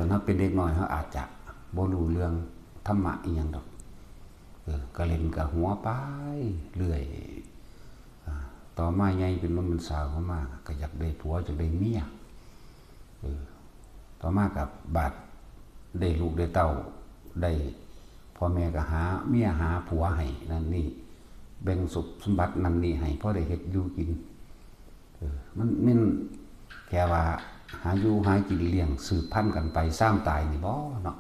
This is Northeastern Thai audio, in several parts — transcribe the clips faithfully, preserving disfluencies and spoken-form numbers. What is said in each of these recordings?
เฮาเป็นเด็กน้อย เฮาอาจจะบ่รู้เรื่องธรรมะอิหยังดอก เออ ก็เล่นก็หัวไปเรื่อย อ่า ต่อมาใหญ่เป็นหนุ่มเป็นสาวเข้ามา ก็อยากได้ผัว อยากได้เมีย เออ ต่อมาก็บาดได้ลูกได้เต้า ได้พ่อแม่ก็หาเมียหาผัวให้นั่นนี่ แบ่งทรัพย์สมบัตินั่นนี่ให้พอได้เฮ็ดอยู่กิน เออ มัน มันแค่ว่าหาอยู่หากินเลี้ยงสืบพันธุ์กันไป ซ้ำตายนี่บ่เนาะ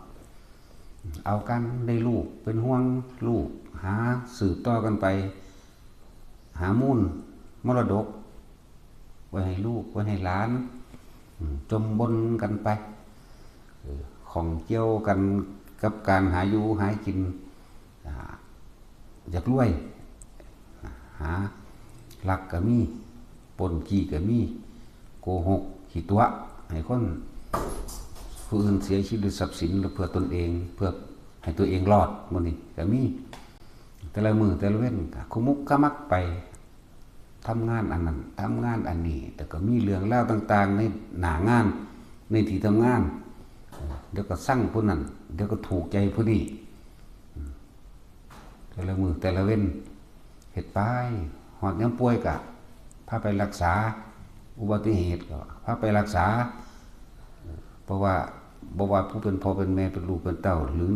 เอากันได้ลูก เป็นห่วงลูก หาสืบต่อกันไป หามูลมรดก ไว้ให้ลูก ไว้ให้หลาน อืม จมบนกันไป เออ ข้องเกี่ยวกันกับการหาอยู่หากิน อ่า อยากรวย หาลักก็มี ปล้นจี้ก็มี โกหก ขี้ตั๋ว ให้คนผู้อื่นเสียชีวิตหรือทรัพย์สิน หรือเพื่อตนเอง เพื่อให้ตัวเองรอด หมู่นี้ก็มี แต่ละมื้อแต่ละเว็นก็ขมุกขมักไป ทำงานอันนั้น ทำงานอันนี้ แต่ก็มีเรื่องราวต่างๆ ในหน้างาน ในที่ทำงาน เดี๋ยวก็ซังผู้นั้น เดี๋ยวก็ถูกใจผู้นี้ แต่ละมื้อแต่ละเว็น เฮ็ดไป ฮอดยามป่วยก็พาไปรักษา อุบัติเหตุก็พาไปรักษา เพราะว่าบ่ว่าผู้เป็นพ่อเป็นแม่ เป็นลูกเป็นเต้า หรือ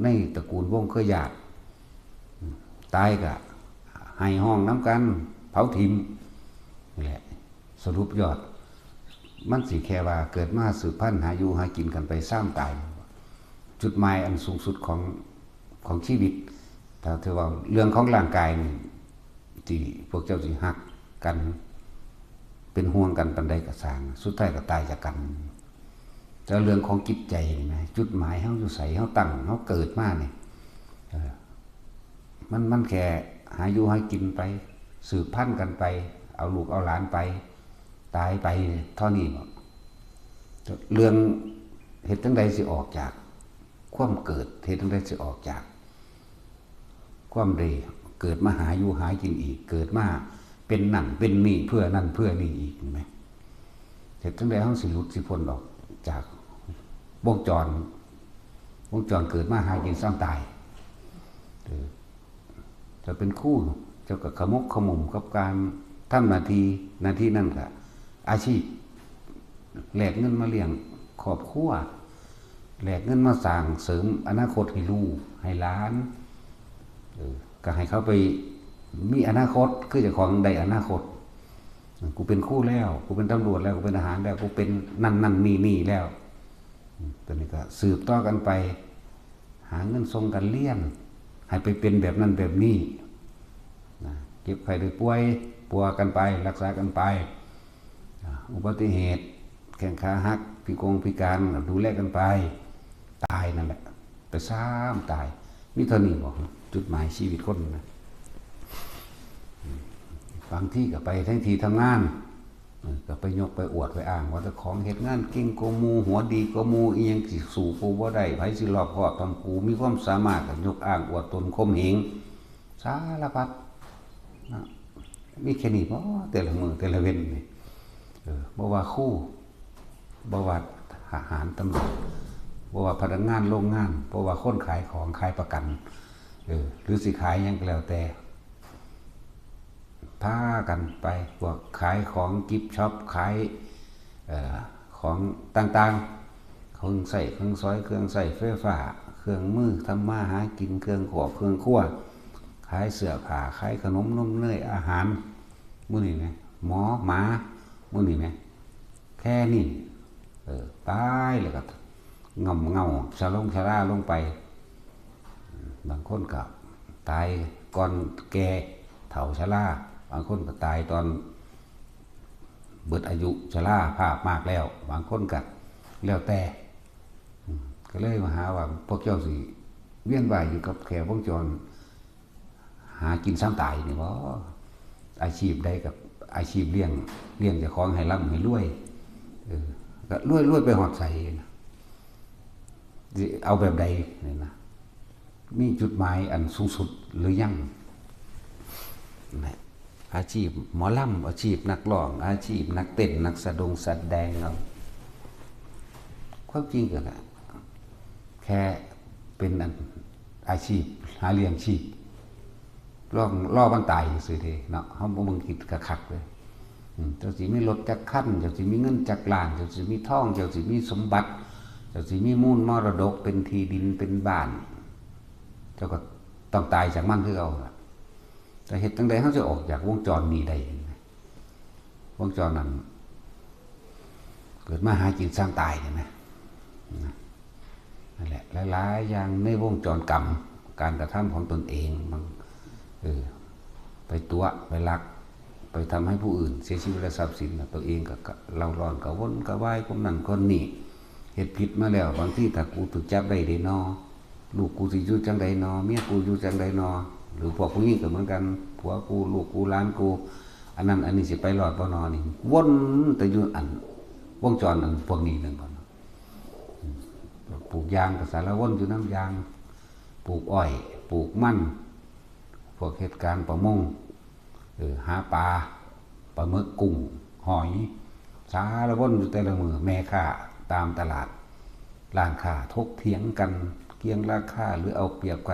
ในตระกูลวงเครือญาติ ตายก็ไห้ฮ้องนำกัน เผาถิ่ม นี่แหละ สรุปยอด มันสิแค่ว่าเกิดมาสืบพันธุ์หาอยู่หากินกันไป ซ้ำตาย จุดหมายอันสูงสุดของ ของชีวิต ถ้าถือว่าเรื่องของร่างกายนี่ ที่พวกเจ้าสิฮักกัน เป็นห่วงกันปานใดก็ซ่าง สุดท้ายก็ตายจากกัน แต่เรื่องของจิตใจนี่นะ จุดหมายเฮาอยู่ไส เฮาตั้ง เฮาเกิดมานี่ เออ มัน มันแค่หาอยู่หากินไป สืบพันธุ์กันไป เอาลูกเอาหลานไป ตายไป เท่านี้บ่ เรื่องเฮ็ดจั่งใดสิออกจากความเกิด เฮ็ดจั่งใดสิออกจากความได้เกิดมาหาอยู่หากินอีก เกิดมาเป็นนั่นเป็นนี่ เพื่อนั่นเพื่อนี่อีก เห็นไหม เฮ็ดจั่งใดเฮาสิหลุดสิพ้นออกจากวงจร วงจรเกิดมาหากินซ้ำตาย เออ เจ้าเป็นครู เจ้าก็ขมุกขมุมกับการทำหน้าที่ หน้าที่นั่นก็อาชีพ แลกเงินมาเลี้ยงครอบครัว แลกเงินมาสร้างเสริมอนาคตให้ลูกให้หลาน เออ ก็ให้เขาไปมีอนาคต คือเจ้าของได้อนาคต กูเป็นครูแล้ว กูเป็นตำรวจแล้ว กูเป็นทหารแล้ว กูเป็นนั่นนั่นนี่นี่แล้ว อืม ตัวนี้ก็สืบต่อกันไป หาเงินส่งกันเรียน ให้ไปเป็นแบบนั้นแบบนี้ นะ เจ็บไข้ได้ป่วย ปัวกันไป รักษากันไป อ่า อุบัติเหตุ แข้งขาหัก พิกงพิการ ดูแลกันไป ตายนั่นแหละ ไปซ้ำตาย มีเท่านี้บ่ จุดหมายชีวิตคนนะ อืม บางทีก็ไปทั้งที่ทำงาน เออ ก็ไปยกไปอวดไปอ้างว่าเจ้าของเฮ็ดงานเก่งกว่าหมู่ หัวดีกว่าหมู่ อีหยังสิสู้กูบ่ได้ ไผสิรอบคอบเท่ากู มีความสามารถก็ยกอ้างอวดตนข่มเหง สารพัดนะ มีแค่นี้บ่ แต่ละมื้อแต่ละเว็นนี่ เออ บ่ว่าครู บ่ว่าทหารตำรวจ บ่ว่าพนักงานโรงงาน บ่ว่าคนขายของขายประกัน เออ หรือสิขายหยังก็แล้วแต่ พากันไป พวกขายของกิฟต์ช็อป ขาย เอ่อ ของต่างๆ เครื่องใช้เครื่องสอย เครื่องใช้ไฟฟ้า เครื่องมือทำมาหากิน เครื่องครอบเครื่องครัว ขายเสื้อผ้า ขายขนมนมเนยอาหาร หมู่นี้แหม หมอหมา หมู่นี้แหม แค่นี้ เออ ตายแล้วก็ง่ำเง่า ชะลงชะลาลงไป บางคนก็ตายก่อนแก่เฒ่าชรา บางคนก็ตายตอนเบิดอายุชราภาพมากแล้ว บางคนก็แล้วแต่ อืม ก็เลยมาหาว่าพวกเจ้าสิเวียนว่ายอยู่กับแค่วงจร หากินซ้ำตายนี่บ่ อาชีพใดกับอาชีพเลี้ยง เลี้ยงเจ้าของให้ร่ำให้รวย เออ ก็รวย รวยไปฮอดไสนะ สิเอาแบบใดนี่นะ มีจุดหมายอันสูงสุดหรือยัง นะ อาชีพหมอลำ อาชีพนักร้อง อาชีพนักเต้น นักสะดงสะแดงเอา ความจริงก็นะ แค่เป็นอันอาชีพหาเลี้ยงชีพ รอรอมันตายซื่อๆเด้เนาะ เฮาบ่เบิ่งคิดคักๆเลย อืม เจ้าสิมีรถจักคัน เจ้าสิมีเงินจักล้าน เจ้าสิมีทอง เจ้าสิมีสมบัติ เจ้าสิมีมูลมรดกเป็นที่ดินเป็นบ้าน เจ้าก็ต้องตายจากมันคือเก่าล่ะ แต่เฮ็ดจั่งใดเฮาจะออกจากวงจรนี้ได้ วงจรนั้น เกิดมาหากินซ้ำตายนี่นะ นั่นแหละ หลายๆอย่างในวงจรกรรม การกระทำของตนเอง มัน เออ ไปตั๋ว ไปลัก ไปทำให้ผู้อื่นเสียชีวิตและทรัพย์สินน่ะ ตัวเองก็ ก็เล่าร้อนกระวนกระวายคนนั้นคนนี้ เฮ็ดผิดมาแล้ว บางทีถ้ากูถูกจับได้เด้นอ ลูกกูสิอยู่จั่งใดนอ เมียกูอยู่จั่งใดนอ หรือพวกผู้หญิงก็เหมือนกัน ผัวกู ลูกกู หลานกู อันนั้นอันนี้สิไปรอดบ่นอ นี่ วนแต่อยู่อัน วงจรอันพวกนี้นั่นก่อน ปลูกยางก็สารวนอยู่นำยาง ปลูกอ้อย ปลูกมัน พวกเฮ็ดการประมง เออ หาปลา ปลาหมึก กุ้ง หอย สารวนอยู่แต่ละมื้อ แม่ค้าตามตลาด ร้านค้าถกเถียงกัน เกี่ยงราคาหรือเอาเปรียบกัน